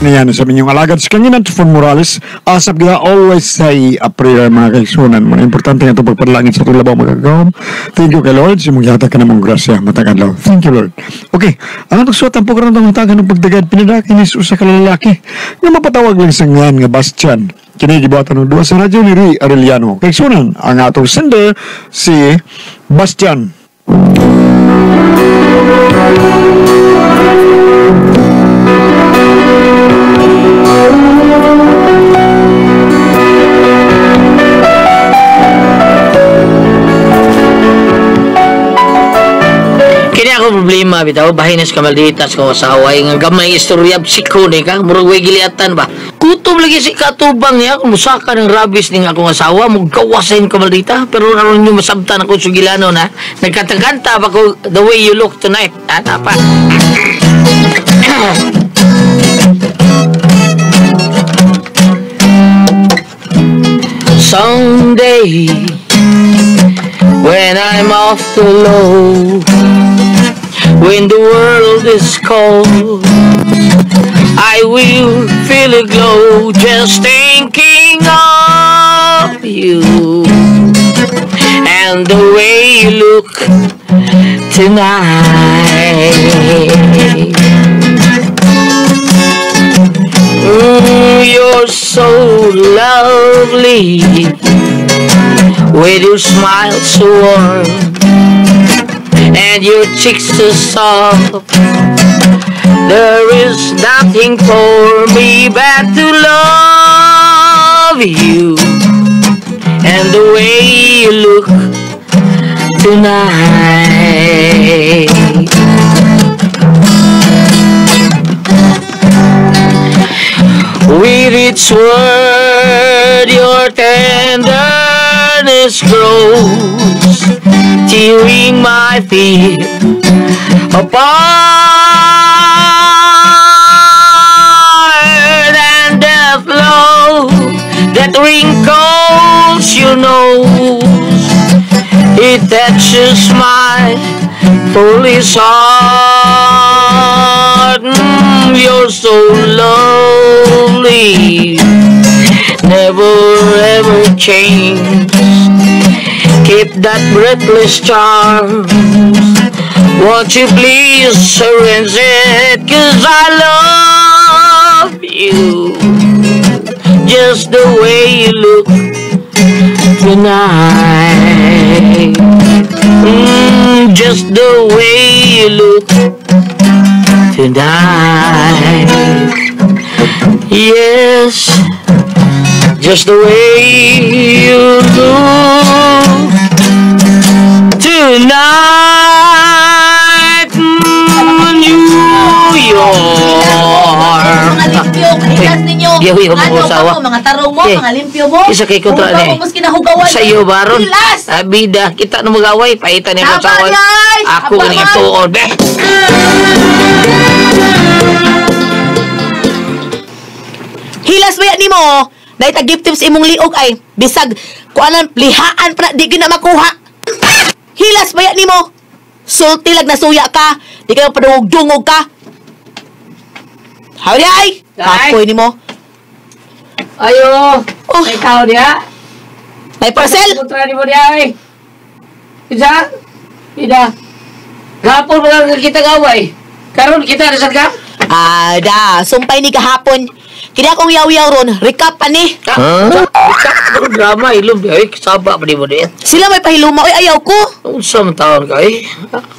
Niyan sa minyong alagad sa kanginan Fon Morales. Asap gila, always say a prayer, mga kaigsunan. Mga importante nga ito pagpadalangin sa itong labaw magagawam. Thank you kay Lord. Sa mong gihatag ka namong grasya matag adlaw. Thank you, Lord. Okay, ang atong suwat ang program itong hatagan ng pagdagad pinadaki ni usa ka lalaki nga mapatawag lang sa ngalan nga Bastian. Kini gibuhatan og duwa sa radyo ni Ray Arellano. Kaigsunan, ang atong sender si Bastian. Kini ako problema bitaw bahin sa kamalditas ko asawa nga gamay istorya siko ni ka murag way giliatan ba. Kutob lagi si katubang niya kung musaka ng rabis ning akong asawa mo gawasin kamaldita pero aron nyo masabtan ako sugilano na nagkanta-kanta pa ko the way you look tonight. Ana pa. Someday when I'm off the load, when the world is cold, I will feel a glow just thinking of you and the way you look tonight. You're so lovely with your smile so warm and your cheeks so soft. There is nothing for me but to love you and the way you look tonight. With each word your tenderness grows, tearing my fear apart, and the flow that wrinkles your nose, it touches my foolish heart. You're so lovely, never ever change. Keep that breathless charm. Won't you please arrange it? 'Cause I love you just the way you look tonight. Just the way you look tonight. Yes, just the way you look tonight. New York. Mga limpyo, kahilas ninyo. Yaw, mga Ano usawa. ka mo, mga tarong mo, Eh, mga limpyo mo. Isa kay kontra Hugaw ni. mo, mas kinahugawan. Sa iyo, Baron. Hilas! Bida, kita na mag-away. Paitan ni Tama, asawa. guys! Ako Aba, ni man. tuon. Be. Hilas ba yan nimo? Dahil tag-gift tips imong liog ay bisag kuanan lihaan pa na di gina makuha. Hilas ba yan nimo? Sulti lag nasuya ka, di kayo padungog-dungog ka. Howdy ay! Ay. Kapoy nimo. Ayo. Oh. May tao diha. May parcel. Kontra ni mo diha ay. Isa? Ida. Gapon mo lang kita gaway. Karon kita na sad ka? Ada, sumpay ni kahapon. Kini akong yaw-yaw ron, recap ani. Huh? Huh? Drama ilom diha ay saba pa di mo diha. Sila may pahiluma, oy ayaw ko. Unsa man taon ka eh?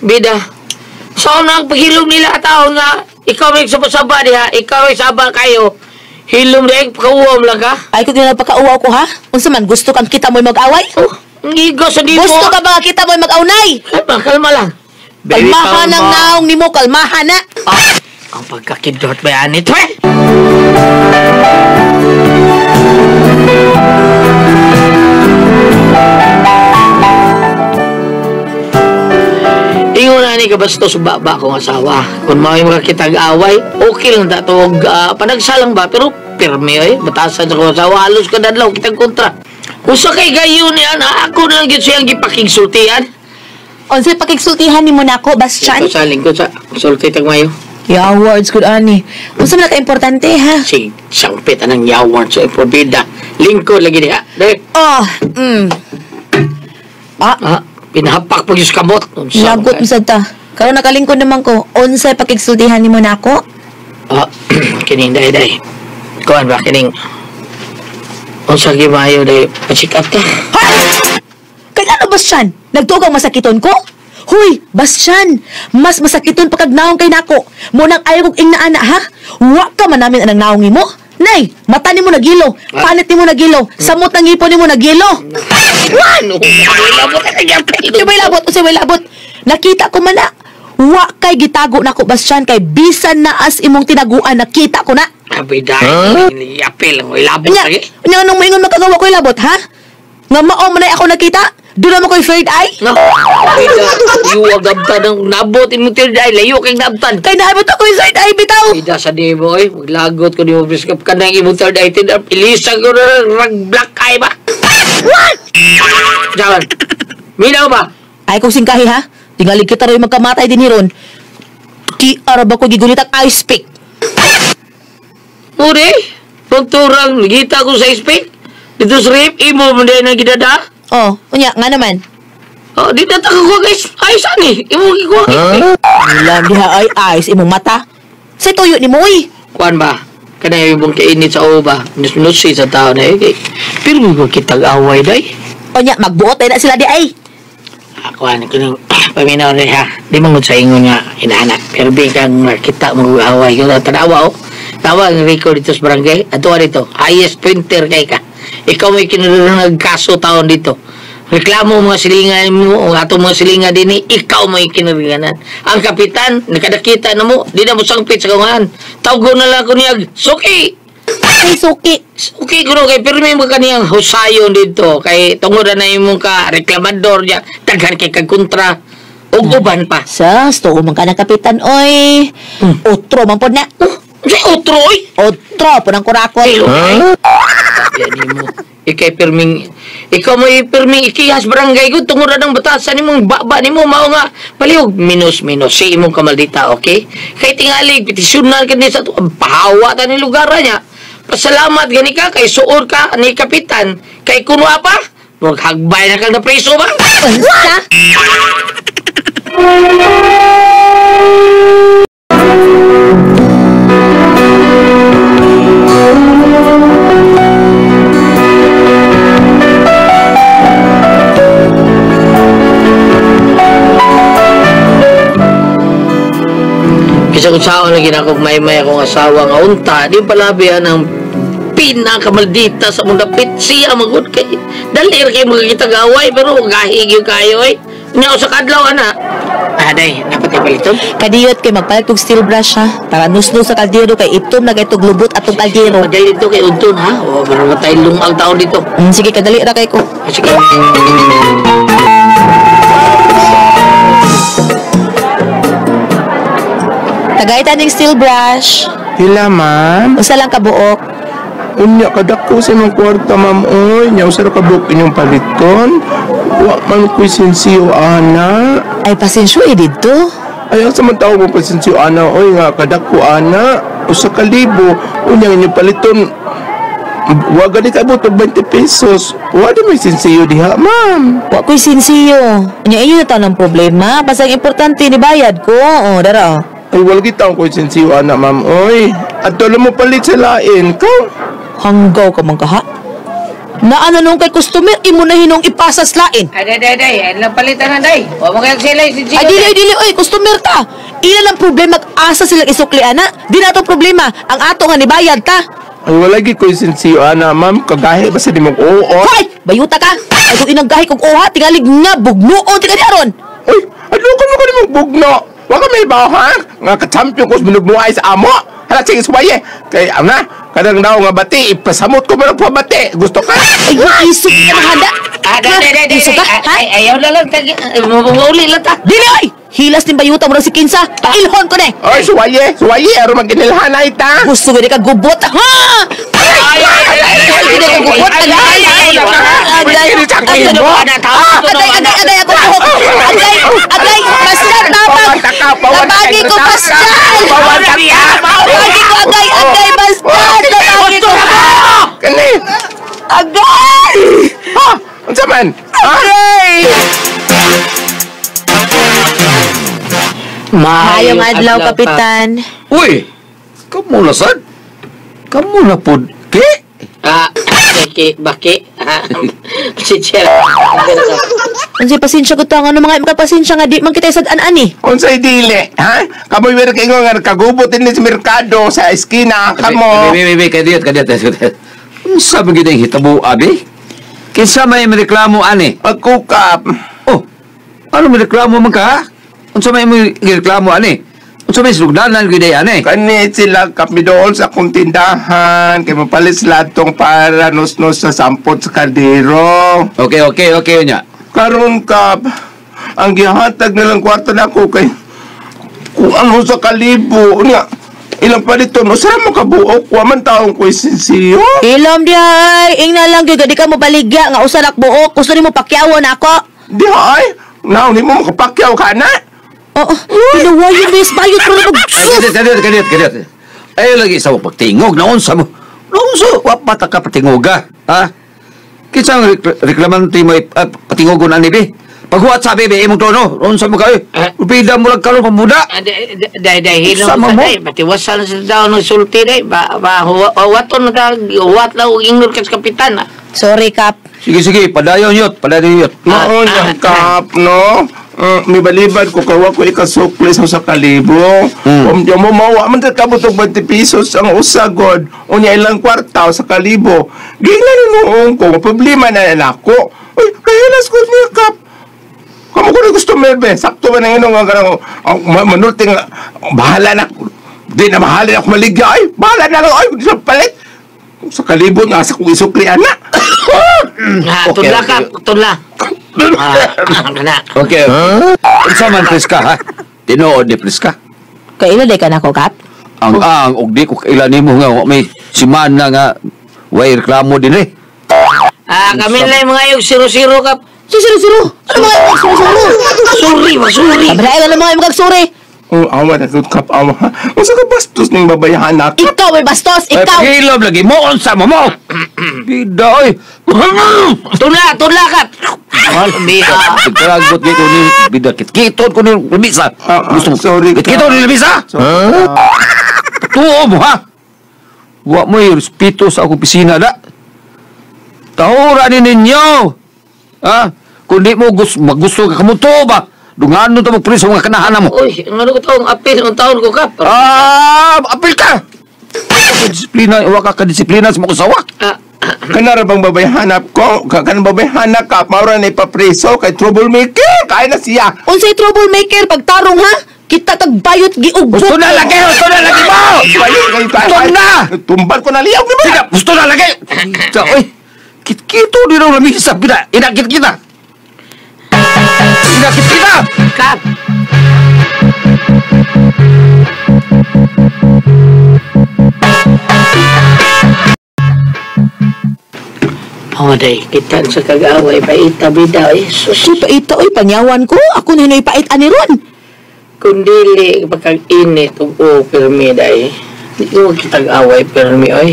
Bida. Sa unang paghilom nila taon nga ikaw may sababa diha, ikaw may saba kayo. Hilom diha pakauwam lang ka. Ay ko ginapakauwaw ko ha. Unsa man gusto kang kita mo'y mag-away? Oh, ang igo sa di mo. Gusto ka ba nga kita mo'y mag-awnay? Kalma, kalma lang. Baby, Kalmahan ang kalma. naong nimo, kalmahan na. Ah, ang pagkakidot ba yan ito eh? Ingon na ni kabastos baba kong asawa. Kung may makakitag away, okay lang ta to. Panagsalang ba? Pero pirmi ay, batasan sa kong asawa, halos kadadlaw kitang kontra. Usa kay gayon niya na ako na lang gyud siyang gipakigsultian. Unsay pakigsultihan nimo nako, Bastian? Ito sa lingkod sa sulti tag mayo. Yawards gud ani. Unsa man ka-importante ha? Si sangpit anang yawards sa probida. Lingkod lagi diha. Dili. Oh, Pinahapak pag yung kamot. Lagot mo sad ta. Karon nakalingkod naman ko. Unsay pakigsultihan nimo nako? Kining day. Kuan ba kining? Unsa gimayo day pa-check up ta? Ha? Kay ano Bastian? Nagtugang masakiton ko? Huy, Bastian, mas masakiton pa kag naong kay nako. Munang ayaw kog ingna ana ha? Wa ka man namin anang naong nimo. Nay, mata nimo nagilo, panit nimo nagilo, samot ng ngipon nimo nagilo. Ano? Unsay may labot? Unsay may labot? Nakita ko man na. Wa kay gitago nako Bastian kay bisan na as imong tinaguan nakita ko na. Abi dai, yapil ang ilabot Nya, lagi. nya anong moingon makagawa ko ilabot ha? Nga mao man ay ako nakita? Doon naman ko'y third eye? No. Ida, gabtan ang nabot imong third eye, layo kay nabtan. Kay naabot ako yung third eye bitaw. Ida sa di mo oy, maglagot ko nimo biskap kanang imong third eye tin ilisa ko na rag black eye ba. What? Jalan. Minaw ba? Ay kung singkahi ha. Tingali kita rin magkamatay din hiron. Di araba ko gigunit ang ice pick. Uri, pagturang gita ko sa ice pick. Dito sa rip, imo mo din ang gidada. Oh, unya, nga naman. Oh, di na ko guys. Ice ani. Imo gikuha ice pick. Wala diha ay ice imong mata. Sa tuyo ni mo oy. Kuan ba? Kanay imong kainit sa uba. Nus-nusi sa tao na eh. Pero mo kitag away day. Unya, magbuot ay na sila di ay. Kuan kining paminaw ni ha. Di mo sa ingon nga inaanak. Pero di kang makita mag-away ko tanawa oh. Tawa ang record dito sa barangay. Ato dito. Highest pointer kay ka. Ikaw may kinurunag kaso taon dito. Reklamo mga silingan mo, ang atong mga silingan din ikaw may kinuringanan. Ang kapitan, nakadakita na mo, di na mo sangpit sa kawangan. Tawgo na lang ko niya, suki! Ay, suki! Suki ko kay pero may mga kaniyang husayon dito. Kay tungod na imong ka reklamador niya, daghan kay kag kontra, ug uban pa. Sas, tuo man ka ng kapitan, oy. Otro man po na. Di otro, oy! Otro po ng kurakot. Huh? Yan mo. Ikay pirming, ikaw mo pirming ikihas barangay ko tungod na ng batasan nimong baba nimo mao nga palihog minus si imong kamaldita, okay? Kay tingali petisyonan kini sa pahawa ta ni lugar niya. Pasalamat gani ka kay suod ka ni kapitan kay kuno pa maghagbay na kang na preso ba? Unsa? Kisa kung saan na ginakog may-may akong asawa nga unta, di palabi ang pinakamaldita sa mong dapit siya magud kay dali ra kay mga kitag-away pero gahig yung kayo ay. Nya sa kadlaw ana. Aday, dapat ipaliton. Kadiyot kay magpalit og steel brush ha para nusnos sa kaldero kay itom na kay tuglubot atong kaldero. Madali dito kay Udton ha. O para matay lungag taon dito. Sige kadali ra kay ko. Sige. Tagay ning steel brush. Hila, ma'am. Usa lang kabuok. Unya kadako sa imong kwarta, ma'am. Oy, nya usa ra kabuok inyong paliton. Wa man ko'y sinsiyo ana. Ay pasensyo eh didto. Ayaw sa man tao mo pasensyo ana, oy nga kadako ana. Usa ka libo. Unya inyong paliton. Wa gani kabot og 20 pesos. Wa di may sinsiyo diha, ma'am. Wa ko'y sinsiyo. Unya inyo na taon ang problema. Basta ang importante ni bayad ko. O, dara oh. Ay, wala kita ang ko'y sinsiyo ana, ma'am. Oy, at mo palit sa lain ko. Hanggaw ka man kaha. Naana nung kay customer, imo na hinong ipasas lain. Ay, day, day, ay lang palitan na, day. Wa mo kayong sila, sinsiyo. Ay, dili, oy, customer ta. Ila lang problema, asa silang isukli, ana. Di na itong problema. Ang ato nga nibayad ta. Ay, wala gid ko'y sinsiyo ana, ma'am. Kagahi ba sa di mong oo? Hoy! Bayuta ka! Ay, kung inang gahi kong oha, tingalig nga, bugnoon, tingali aron. Uy, ano ka mo ka mong bugno? Wa ka may baho, ha? Nga ka-champion ko sa binugnuay sa amo. Hala, sige, suwaye. Kay, ana, kadang daw nga bati, ipasamot ko man ang pabati. Gusto ka? Ay, isok ka na, handa. Day, Isok ka, ha? Ay, ayaw na lang. Mauli lang ta. Dili, oy! Hilas ni bayuta mo na si Kinsa. Pailhon ko na eh. Oy, suwaye, suwaye. Aron maginilhan na ita. Gusto ko di ka gubot, ha? Ay, Hindi ka gubot. Agay, agay, agay. Agay, agay, agay, ako buhok. Agay, agay, Bastian, tabag. Tabagi ko, Bastian. Mawala ka! Lagi ko agay, agay, basta! Lagi ko! Kani! Agay! Ha? Unsa man? Ha? Agay! Maayong adlaw, Kapitan. Uy! Kamu na sad? Kamu na pod ke? Ah, baki, baki. Si Chair. Unsay pasensya ko to, ano mga makapasensya nga di man kita sad an-ani. Unsay dili, ha? Kamoy meron kayo nga kagubot din sa merkado sa eskina kamo. Be, be, be, kadiyot, kadiyot. Unsa ba gid ang hitabo abi? Kinsa may reklamo ani? Pagkukap. Oh. Ano may reklamo man ka? Ha? Unsa may reklamo ani? Unsa may sugdanan gid ani? Kani sila kapidool sa akong tindahan kay mapalit sila atong para nusnos sa sampot sa kaldero. Okay, okay, okay nya. Karon kap, ang gihatag nilang kwarta nako kay kung ano sa kalibo nya ilang paliton usa mo kabuok wa man taong ko isinsiyo. Ilom di ay, ingna lang gyud di ka mo baligya nga usa rak buok, gusto nimo pakyawan ako. Di ay, naon nimo makapakyaw ka na. Oo, pinuwayon bis bayot ro mag. Ay, kadiyot, kadiyot, kadiyot, kadiyot. Ay lagi sa pagtingog naon sa mo. Naon sa wa pa ta ka patingoga, ha? Kinsa ang reklamante mo patingogon ani be? Paghuwat sa bebe imong tono, unsa mo kayo? Bida mo lang karon pamuda. Day, day, hilom Sama sa mo? day. Patiwasan sa daw ng sulti day. Ba, ba, huwaton na ka, huwat lang og ingon ka sa kapitan. Ah. Sorry, Kap. Sige, sige, padayon yot, padayon yot. Maon Ah, ah, kap, no? Mibalibad ko kawa ko ikasukli sa kalibo. Mm. Kung mo mawa man ta kabot og 20 pesos ang usagod unya ilang kwarta sa kalibo. Gingnan noon ko problema na nako. Uy, kahilas ko niya kap. Kamo ko na gusto merbe. Sakto ba na yun ang kanang manulti nga bahala na. Di na bahala na ako maligya. Ay, bahala na lang. Ay, di sa palit. Sa kalibo nga sa kong isukli ana. Ah, Okay, tunla okay. ka, tunla. Ah, kana. Okay. Unsa man preska ha? Tinuod ni preska. Kaila day ka nako, Kap? Ang og di ko kaila nimo nga wa may simana nga way reklamo din eh. Ah, kami lang mga yung siro-siro kap. Siro siro. Ano mga siro siro? Sorry, ba, sorry. Kabra ano mga imong suri? Oh, awa na gud kap awa. Unsa ka bastos ning babayahan na? Ikaw ay bastos, Ay, ikaw. pagilom lagi mo unsa mo mo. Bida oy. Tunla, tunla kap. Biha. Nagkaragot gay ko ni bida kitkiton ko ni lamisa. Ah, ah, Gusto mo sorry ka. Kitkiton ni lamisa. Tuo mo ha. Wa mo respeto sa akong opisina da. Tahura ni ninyo. Ha? Kung di mo magusto ka kamuto ba? Dungan to magpriso mga kanahanan mo. Uy, ano ko taong apil ang taon ko kap. Ah, apil ka. Disiplina, wa ka kadisiplina sa mga usawa. Ah, Kanara bang babayahanap ko? Kanang babayahanap ka, maura na ipapreso kay troublemaker. Kaya na siya. Unsay troublemaker pagtarong ha? Kita tag bayot giugbok. Gusto na lagi, gusto na lagi mo. Bayot kayo ka. Gusto na! Tumbal ko na liyaw, di ba? Bida, gusto na lagi. Sa, oy, kitkito di raw lamisa, bida, inakit kita. Inakit kita. Kap. Oh, day, kita sa kag-away, paita, bida, eh, sus. Si paita oy panyawan ko. Ako na hinoy pait ani ron. Kung dili, pagkag-init, o pirmi, day. Di ko kitag-away, pirmi, oy.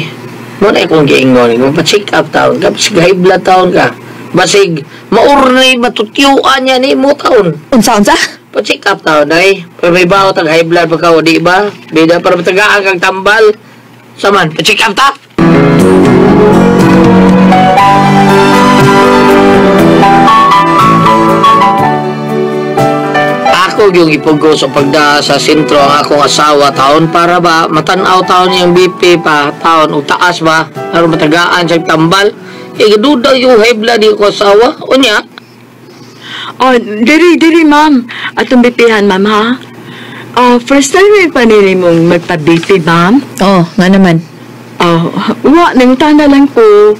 Muna akong giingon, kung pa-check up taon ka, basig high blood taon ka. Basig, maurnay, matutyuan niya ni mo taon. Unsa unsa? Pa-check up taon, day. Pero may baho tag high blood pagka, di ba? Bida, para matagaan kang tambal. Saman, pa-check up ta! Ako yung ipugo sa pagda sa sentro ang akong asawa taon para ba matanaw taon yung BP pa taon o taas ba aron matagaan siya tambal eh duda yung high blood yung asawa unya. Oh, diri, diri, ma'am. Atong bipihan, ma'am, ha? Oh, first time may panili mong magpa-BP, ma'am? Oh, nga naman. Oh, wa, nangutana lang ko.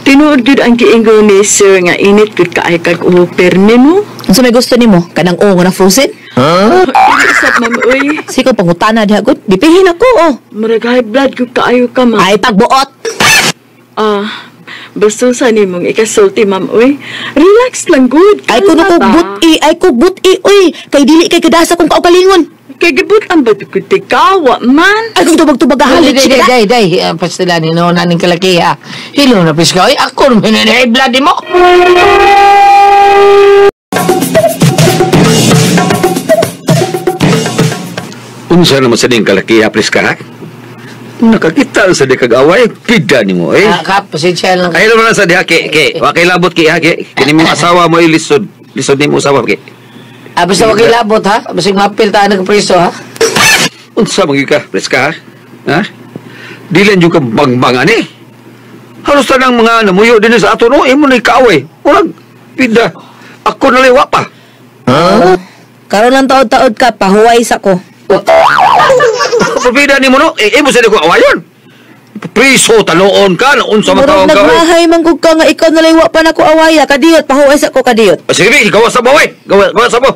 Tinuod gud ang giingon ni sir nga init gud kaay kag uho permi mo. Unsa may gusto nimo? Kanang o nga na frozen? Dili sab, ma'am, uy. Siko pangutana diha gud. Bipihin ako oh. Murag high blood gud kaayo ka, ma'am. Ay pagbuot. Ah, basta sa nimong ikasulti, ma'am, uy. Relax lang gud. Ay kuno Kalma ko ba? buti, ay ko buti oy. Kay dili kay kadasa kung kaugalingon. Kay gibut ang batukuti ka, wa man. Ay, kung tubag-tubag Day, halit day, siya. day, day, day. Pastila ni no, naning kalaki ha. Hilo na Priska, oy, ako naman high blood mo. Unsa naman sa ding kalaki ha, Priska, ha? Nakakita sa di kag-away, pida nimo eh. Kap, pasensya lang. Ay naman sa diha ki, ki. Wa kay labot ki ha ki. Kini mong asawa mo lisod. Lisod nimo asawa ki. Basta wa kay labot ha. Basig mapil ta nagpreso ha. Unsa man gyud ka, Priska, ha? Ha? Dili jud ka bangbangan eh. Halos tanang mga namuyo dinhi sa ato no, imo ni kaaway. Murag pida. Ako na liwa pa. Huh? Karon lang taod-taod ka, pahuway sa ko. Pabida nimo no, imo sa ko awayon. Priso taloon ka, unsa man Murag tawag ka. nagmahay man gud ka nga ikaw na liwa pa nako awaya kadiyot, pahuway sa ko kadiyot. Sige, bi, gawas sa baway. Gawas sa mo.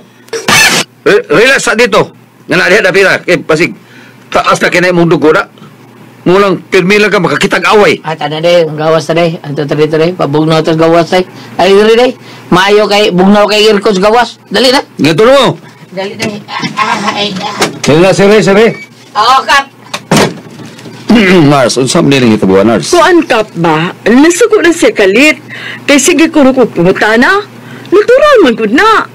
Relax sa dito. Nga na diha dapira, kay pasig taas na kinay mong dugo na. Mulang pirmi lang ka makakitag away. Ay, tana day, ang gawas ta day. Anto ta day, pabugnaw ta gawas day. Ay, dali day. Maayo kay bugnaw kay aircon sa gawas. Dali na. Ngito mo. Dali day. Sila sire sire. Oo, Kap. Nars, unsa man nilang hitabuan, Nars? Kuan kap ba? Nasuko na siya kalit. Kay sige ko ko pangutana. Natural man gud na.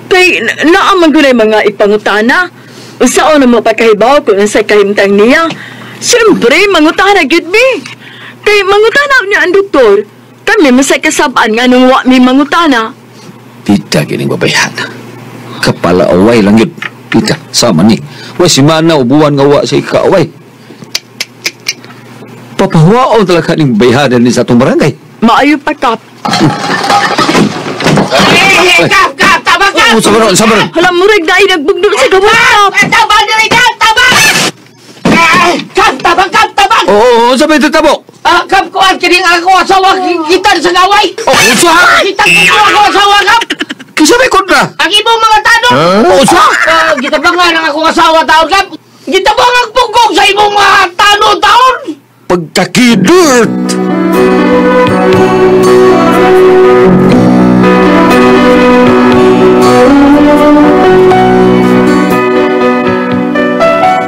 Kay naa man gud ay mga ipangutana. Unsaon na mo pagkahibaw kung unsay kahimtang niya? Siyempre, mangutana gyud mi. Kay mangutana niya ang doktor. Kami masay kasabaan nga nung wa mi mangutana. Pita gining babayhan. Kapala away lang yun. Pita, sama ni. Wa si mana ubuan nga wa sa ikaaway. Papahuwaon talaga ning bayhanan ni sa atong barangay. Maayo pa kap. Kap, kap, tabang kap. Oh, sabar, sabar. Hala, murag na ay nagbugno sa gawas kap. Tabang diri kap, tabang. Kap, tabang, kap, tabang. Oo, sa may tatabo. Kap, kuan kining ako asawa gitan sa gaway. Oh, unsa ha? Gitan ko ako asawa kap. Kinsa may kontra? Ang imong mga tanong. Oh, unsa? Gitabangan ang akong asawa taon kap. Gitabangan ang pugong sa imong mga tanong taon. Pagkakidurt!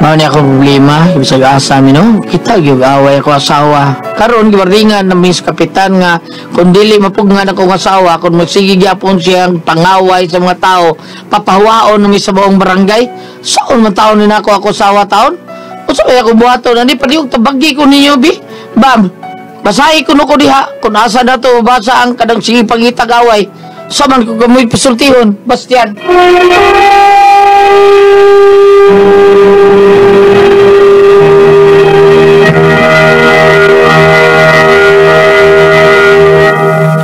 Mao ni akong problema, bisag asa mi no. Kita gyud away ako asawa. Karon gibaringan na mis kapitan nga kung dili mapugnan akong asawa, kung magsige gyapon siyang pangaway sa mga tao, papahuwaon mi sa buong barangay. Saon man taon ni nako ako asawa taon? Unsa may ako buhaton ani palihog tabagi ko ninyo bi. Bam. Basahi ko no ko diha kung asa na to basa ang kadang sige pangitag away. Sa man ko gamoy pasultihon, Bastian.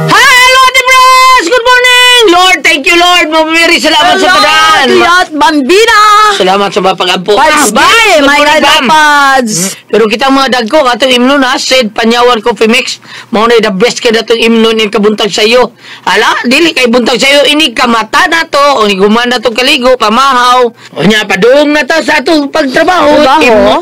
Hello, Ate Bros! Good morning! Lord, thank you, Lord. Mamiri, salamat sa padaan. Tiyat Bambina! Salamat sa mapag-ampo. Pads Bye! Bye! My Good morning, God, Bam. Pads! Pero kitang mga dagko, atong imnon ha, said Panyawan Coffee Mix, mao na the best kay datong imnon in kabuntag sa iyo. Ala, dili kay buntag sa iyo, ini kamata na to, o guman na to kaligo, pamahaw. Unya, padung na ta sa atong pagtrabaho,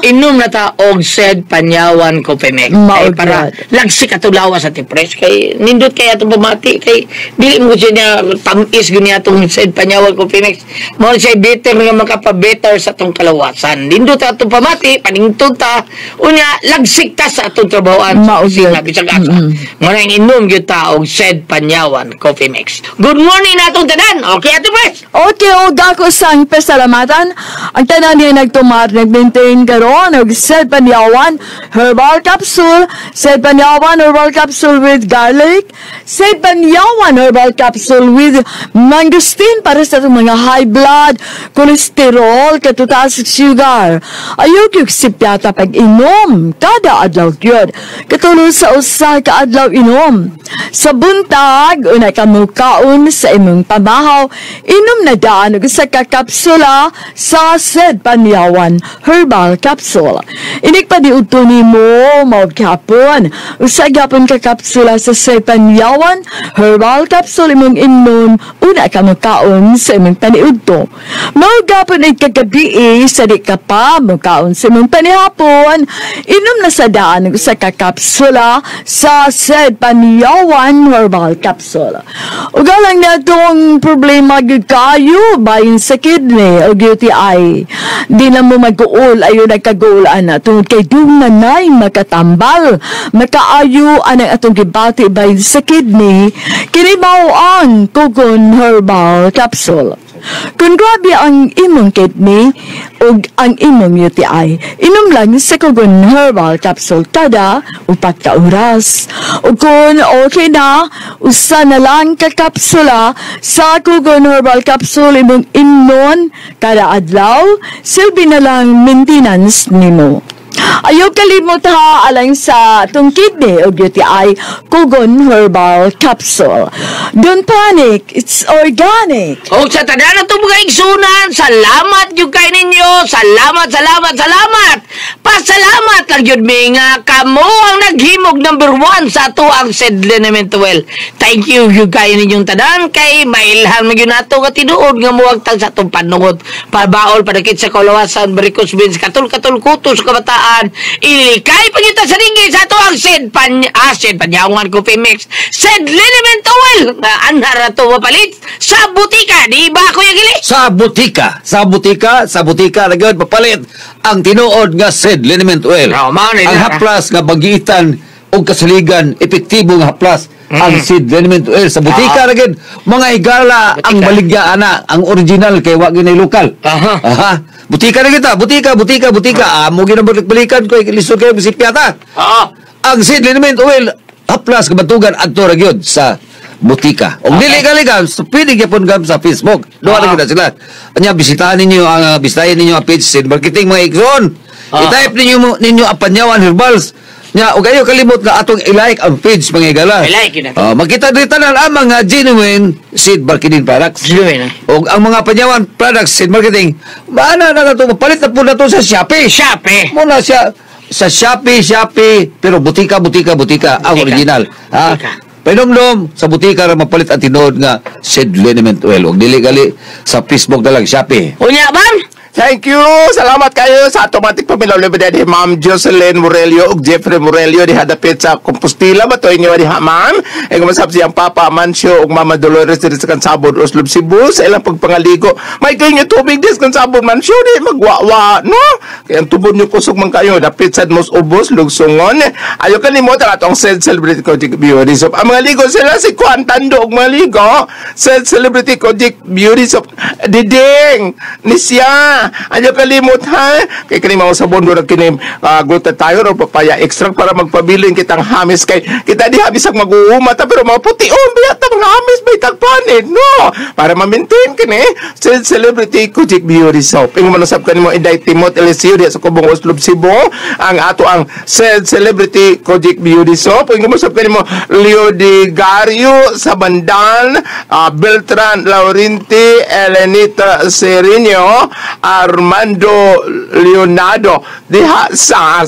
inom na ta og said Panyawan Coffee Mix. Mao Kay para lagsik atong lawas at fresh kay nindot kay atong pamati kay dili mo siya niya tamis gyud niya atong said Panyawan Coffee Mix. Mao na siya bitter nga makapa-better sa atong kalawasan. Nindot atong pamati, paningtod ta, unya lagsik ta sa atong trabahoan. Mao gyud. Sina bisag asa. Mao na ang inom gyud ta og said Panyawan Coffee Mix. Good morning na atong tanan. Okay, Ate Pres. Okay, o dako sang pasalamatan. Ang tanan niya nagtumar, nag-maintain karon og said Panyawan Herbal Capsule, said Panyawan Herbal Capsule with garlic, said Panyawan Herbal Capsule with mangosteen para sa atong mga high blood, cholesterol, katutaas sugar. Ayaw gyud sipyata pag-inom kada adlaw gyud. Katulong sa usa ka adlaw inom. Sa buntag, una ka mukaon sa imong pamahaw, inom na daan og usa ka kapsula sa said Panyawan Herbal Capsule. Inig pa diudto nimo mao gyapon. Usa gyapon ka kapsula sa said Panyawan Herbal Capsule imong inom una ka mukaon sa imong paniudto. Mao gapon ay kagabi sa di ka pa mukaon sa imong panihapon, inom na sa daan og usa ka kapsula sa Sed Panyawan Herbal Capsule. Ug alang natong problema gyud kayo bahin sa kidney o UTI. Di na mo mag-uol ayo nagkaguol ana tungod kay doon na nay makatambal, makaayo anang atong gibati bahin sa kidney, kini mao ang Kugon Herbal Capsule. Kung grabe ang imong kidney ug ang imong UTI, inom lang sa Kugon Herbal Capsule kada 4 ka oras. Ug kung okay na, usa na lang ka kapsula sa Kugon Herbal Capsule imong imnon kada adlaw, silbi na lang maintenance nimo. Ayaw kalimot ha alang sa atong kidney o UTI, Kugon Herbal Capsule. Don't panic, it's organic. O sa tanan ng mga igsunan, salamat gyud kay ninyo. Salamat, salamat, salamat. Pasalamat lang gyud mi nga kamo ang naghimog number 1 sa ato ang Sed Liniment Oil. Thank you gyud kay ninyong tanan kay mailhan man gyud nato nga tinuod nga muwagtang sa atong panungot. Pabaol padakit sa kalawasan, varicose veins, katul-katul kuto sa kabataan. Ilikay pagita sa ringi sa ato ang Sed Pan Sed Panyawan Coffee Mix. Sed Liniment Oil nga anhar ato mapalit sa butika, di ba Kuya Gili? Sa butika, sa butika, sa butika na gyud papalit ang tinuod nga Sed Liniment Oil. Oh, mao ni ang na. haplas nga bagiitan og kasaligan, epektibo nga haplas ang Sed Liniment Oil sa butika na gyud. Mga higala ang baligya ana, ang original kay wa gyud lokal. Aha. Aha. Butika na kita, butika, butika, butika. Amo gyud ang balik-balikan ko lisod kayo sipyata. Oo. Ang Sed Liniment Oil haplas kabatugan adto ra gyud sa butika. Og dili ka so, pwede gyapon ka sa Facebook. Duha ra gyud na sila. Anya bisitahan ninyo ang bisitahin ninyo ang page Sed Marketing mga igsoon. I-type ninyo ang Panyawan Herbals. Nya og ayo kalimot nga atong i-like ang page mga higala. I-like yun na. Makita diri tanan ang mga genuine Seed Marketing products. Genuine, ah. Og ang mga Panyawan products Seed Marketing, maana na nato mapalit na po na to sa Shopee. Shopee. Muna siya sa Shopee, Shopee, pero butika, butika, butika ang Butika. original. Ha? Butika. Painomdom, sa butika ra mapalit ang tinuod nga Sed Liniment Oil. Og dili gali sa Facebook na lang Shopee. Unya, ma'am? Thank you. Salamat kayo sa automatic paminaw libre di Ma'am Jocelyn Morelio ug Jeffrey Morelio diha dapit sa Compostela ba to inyo diha ma'am. E gumasab siyang Papa Mancio ug Mama Dolores diri sa Kansabod Oslob Cebu sa ilang pagpangaligo. May kayo nga tubig dis Kansabod Mancio di magwawa no. Kaya ang tubod niyo kusog man kayo dapit sad mos ubos lugsungon. Ayo kanimo ta atong Sed Celebrity Kojic Beauty Soap. Ang mga ligo sila si Juan Tando ug mga ligo. Sed Celebrity Kojic Beauty Soap. Diding ni siya. Ayo kalimot ha. Kay kini mga sabon do kini glutathione o papaya extract para magpabilin kitang hamis kay kita di hamis ang mag-uuma ta pero mga puti oh biyata mga hamis may tagpanid no para ma-maintain kini Sed Celebrity Kojic Beauty Soap. Ingon man usab kanimo Inday Timot Eliseo diha sa Kubong Oslob Cebu ang ato ang Sed Celebrity Kojic Beauty Soap. Ingon man usab kanimo Leo Di Gario sa Bandan, Beltran Laurenti, Elenita Serino, Armando Leonardo diha sa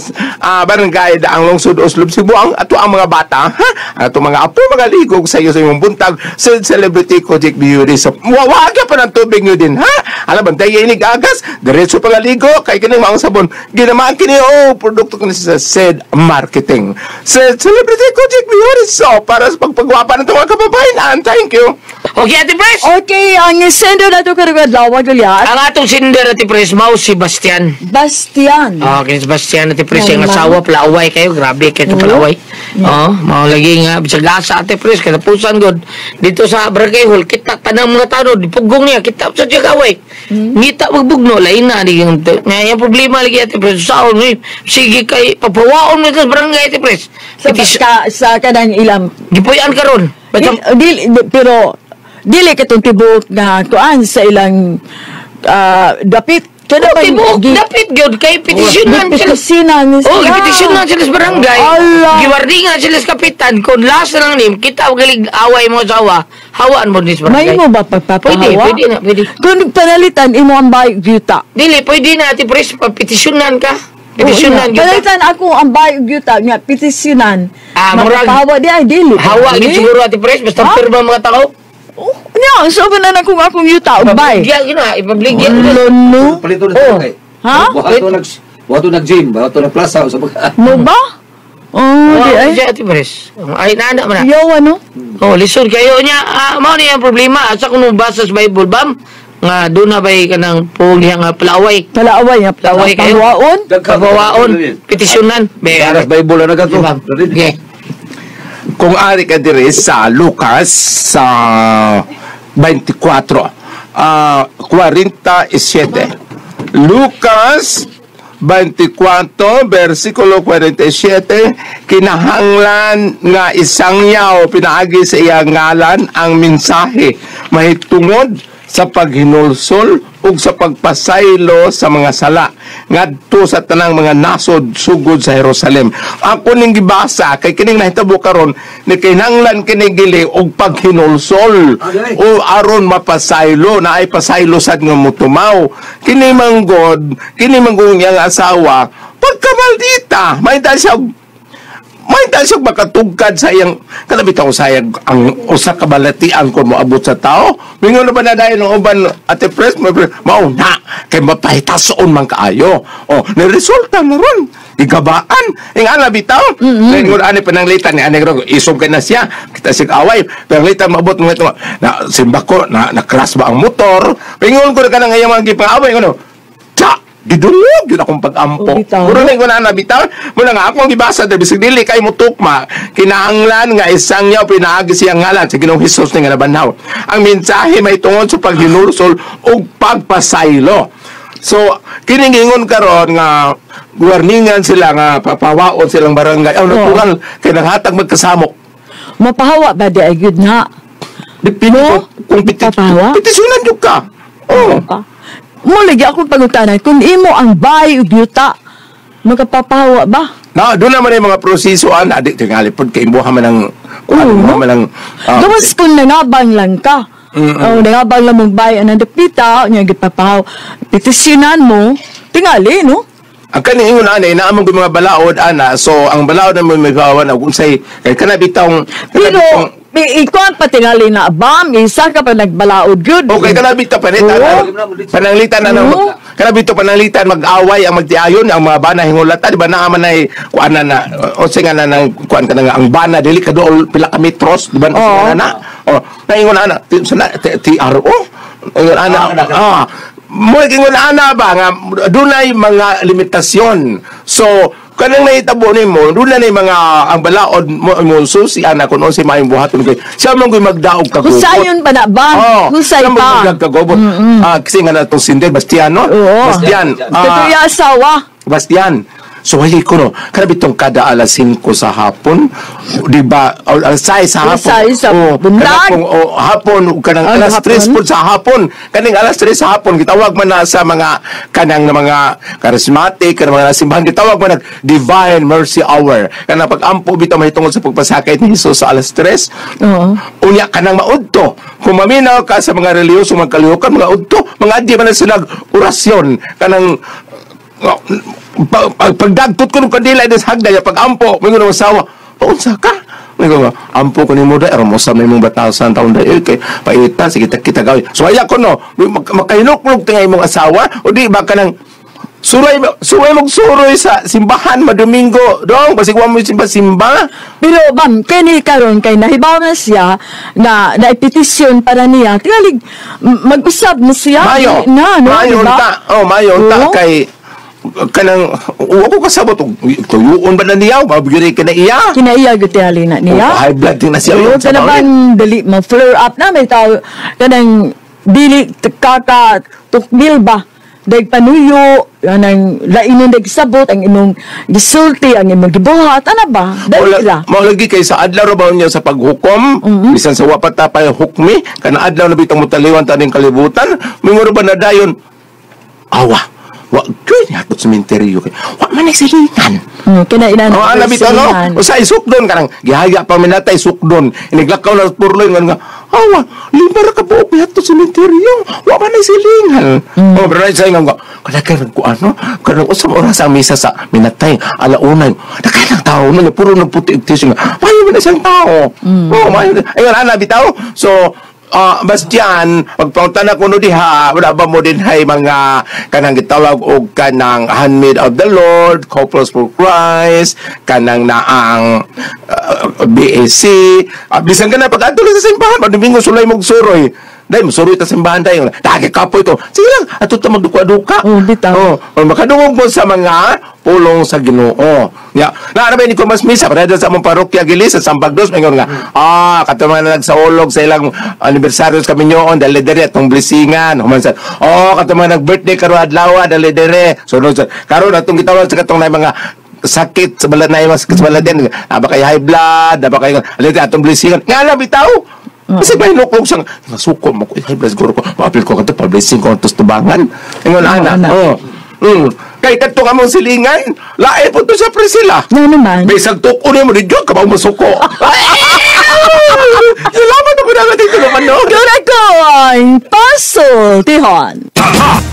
barangay Daang Lungsod Oslob Cebu ang ato ang mga bata ha ang ato mga apo mga ligog sa iyo sa imong buntag sa Celebrity Kojic Beauty Soap. Wawaga pa ng tubig nyo din ha. Ala bantay inig agas diretso pa ligo kay kining maong sabon ginamaan kini oh produkto kini sa Sed Marketing. Sa Celebrity Kojic Beauty Soap para sa pagpagwapa ng mga kababayan. Thank you. Okay, Ate Pres. Okay, ang sender na ito karong adlaw Gulyat. Ang atong sender, Ate Pres, mao si Bastian. Bastian. Ah, kini si Bastian, Ate Pres, yung Normal. asawa palaway kayo, grabe kayo palaway. Oh, mao lagi nga bisag asa Ate Pres katapusan gud dito sa Barangay Hall kita tanang mga tanod pugong niya kita sa siya gaway. Ngita magbugno lain na di yung nga yung problema lagi Ate Pres saon ni sige kay papawaon mo sa barangay Ate Pres. Sa, sa kanang ilang Gipuy-an karon. Pero dili katong tibuok na kuan sa ilang dapit. Kada Oh, tibuok dapit gyud kay petisyonan sila. Petisyonan sila. Oh, gipetisyonan sila sa barangay. Allah. Giwardingan sila sa kapitan. Kung last na lang nim, kita galing away mo asawa, hawaan mo din sa barangay. May mo ba pagpapahawa? Pwede, pwede na, pwede. Kung panalitan imo ang bayog yuta. Dili, pwede na, Ate Pres, papetisyonan ka. Petisyonan gyud ka. Panalitan ako ang bayog yuta nga petisyonan. Ah, murag- Magpapahawa di ay dili. Hawa gyud siguro, Ate Pres, basta Ha? pirma mga tao. Oh, nya, so ba na na kung akong yuta og bay. Ibabligya gina, ibabligya. Lolo. Palito na Oh. kay. Ha? Buhato nag gym, buhato nag plaza sa pag. Mo ba? Oh, di ay. Ay, Ate Pres. Ay, naana man na. Yaw ano? Oh, lisod kayo niya. Ah, mao ni ang problema. Asa kuno basa sa Bible bam nga doon na bay kanang puong diha nga palaway. Palaaway nga Palaaway kayo. Pahuwaon. Kabawaon, petisyonan. Be, Aras Bible na nagato. Bam. Okay. Kung ari ka diri sa Lucas sa 24 47. Lucas 24 versikulo 47, kinahanglan nga isang yaw pinaagi sa iyang ngalan ang mensahe mahitungod sa paghinulsol ug sa pagpasaylo sa mga sala ngadto sa tanang mga nasod sugod sa Jerusalem. Ako ning gibasa kay kining nahitabo karon ni kinahanglan kini gili og paghinulsol o aron mapasaylo na ay pasaylo sad nga motumaw. Kini manggod, kini manggong iyang asawa pagkamaldita, may dahil siya may dahil siya makatugkad sa iyang kalabit ako sayag ang usa ka balatian kung moabot sa tao. Mingon na ba na dahil ng uban, Ate Pres, mao na kay mapahitasoon man kaayo. O, ni-resulta na ron. Igabaan. Ing ana bitaw. Mm-hmm. Ani pananglitan ni ani ro isog kay na siya. Kita siya away. Pananglitan maabot mo ito. Na simba ko na na crash ba ang motor. Pingon ko na kanang iyang mga gipang-away ngono. Tsa! Gidulog yun akong pag-ampo. Oh, bitaw. Mura na yung na bitaw. Muna nga akong gibasa dahil bisag dili kay mo tukma. Kinahanglan nga isang yaw pinaagi siyang ngalan sa Ginoong Hesus nga nabanhaw. Ang mensahe may tungod sa paghinulsol ug pagpasaylo. So, kiningingon karon nga warningan sila nga papawaon silang barangay. Aw, natural kay nanghatag magkasamok. Mapahawa ba di ay good na? Dipino No? kung Papahawa? petisyonan jud ka. Oh. Pa. Mo lagi akong pangutana kung imo ang bay ug yuta makapapahawa ba? Na, doon naman yung mga proseso ana di tingali pod kay imbuha man ang kuan Oo. mo man ang Gawas kung nangabang lang ka. Oh, nangabang lang mong bay ang dapita, nya gipapahaw. Petisyonan mo, tingali no? Ang kaning ingon ani naamong ko mga balaod ana, so ang balaod na may bawan og unsay kay kana bitawng Pero ikuan pa tingali na bam, isa ka pa nagbalaod gyud. Okay, kana bitaw panita Oo. pananglitan na Oo. kana bitaw pananglitan mag-away ang magtiayon ang mga bana hingulata, di ba naa man ay kuan na na unsay nga na nang kuan ka na nga ang bana dili ka dool pila ka metros, di ba unsay nga na na oh naingon ana TRO ingon ana mo ingon ana ba nga dunay mga limitasyon. So kanang nahitabo nimo doon na mga ang balaod mo mo susi ana kun unsay maayong buhaton kay siya man koy magdaog kagubot. Husayon pa na ba? Oh, Husay siya man pa. magdaog kagubot. Kasi nga na itong sinder Bastian no? Oo. Bastian. Katuya asawa. Bastian. So hali ko no, kada bitong kada alas 5 sa hapon, di ba? O, alas 6 sa Alas hapon. 6 sa O, buntag. kada kung, o, hapon o, kanang Ah, alas hapon. 3 po sa hapon. Kaning alas 3 sa hapon gitawag man na sa mga kanang mga charismatic, kanang mga simbahan gitawag man nag Divine Mercy Hour. Kanang pag-ampo bitaw mahitungod sa pagpasakit ni Jesus sa alas 3. Oo. Unya kanang maudto. Kung maminaw ka sa mga relihiyoso mga kalihukan, mga udto, mga di man na sila orasyon kanang pagdagtot ko ng kandila is hagda ya pag-ampo may ng asawa paunsa ka may nga ampo ko nimo dai aron mo sa imong batasan taon dai kay paita sige kita kita gawin so aya ko no makahinuklog tinga imong asawa o di ba kanang suroy suroy mong suroy sa simbahan madomingo dong basig wa mo simba simba. Pero bam, kini karon kay nahibaw na siya na naipetisyon para niya. Tingali mag-usab na siya. Mayo Na, no, mayo diba? unta oh mayo unta Oo. kay kanang uwa ko kasabot tuyuon ba na niya mabigyan ka na iya. Kinaiya gyud tingali na niya. Oh, high blood din na siya. Oo, Yun, sa kana bawin. bang dali ma-flare up na may tao kanang dili kaka tukmil ba dag panuyo kanang lainon dag sabot ang imong gisulti ang imong gibuhat ana ba dali ra. Mao lagi kay sa adlaw ra ba niya sa paghukom, bisan sa wa pa ta pa hukmi kana adlaw na bitong mutaliwan ta ning kalibutan, mingon ba na dayon awa wa gyud ni ato sementeryo kay wa man silingan. Kina ina Oh, ana bitaw no. Usa isukdon kanang gihaya pa minatay sukdon. Iniglakaw na purloy nga awa, lima ra ka buok niadto sementeryo. Wa man ay silingan. Oh, pero sa ingon ko, kada kay ko ano, kanang usa oras ang misa sa minatay alaunay. Daghang tao no, puro nagputi og tissue nga. Mayo man isang tao. Oh, mayo. Ayun ana bitaw. So Ah, Bastian, pagpangutana ko no diha, wala ba mo din hay mga kanang gitawag og kanang Handmaid of the Lord, Couples for Christ, kanang naang BAC, bisan ka na pag-adto sa simbahan, pag Domingo sulay mong suroy. Dahil musuroy ta simbahan tayo. Dagi kapoy to. Sige lang, ato ta magduka-duka. Oh, bitaw. Oh, o makadungog mo sa mga pulong sa Ginoo. Ya, na ba ni ko mas misa para sa among parokya gili sa Sambagdos maingon nga. Ah, kato mga nagsaulog sa ilang anibersaryo sa kaminyoon dali diri atong blessingan. Human sa oh, kato mga nag-birthday karon adlaw dali diri. Sunod sa karon atong gitawag sa katong na mga sakit sa balat na mga sakit sa balat yan. Aba kay high blood, aba kay dali atong blessingan. Nga lang bitaw. Kasi ba hinuklog siyang nasuko mo ko high blood siguro ko. Maapil ko kato pa-blessing ko atos tubangan. Ingon ana. Ana. Oh. Kay kadto ka mong silingan, lae po to sa Priscilla. Nga naman. Bisag tuko nimo di jud ka ba musuko. Salamat ako na dito naman no. Correct ko ang pasultihon. Tatak!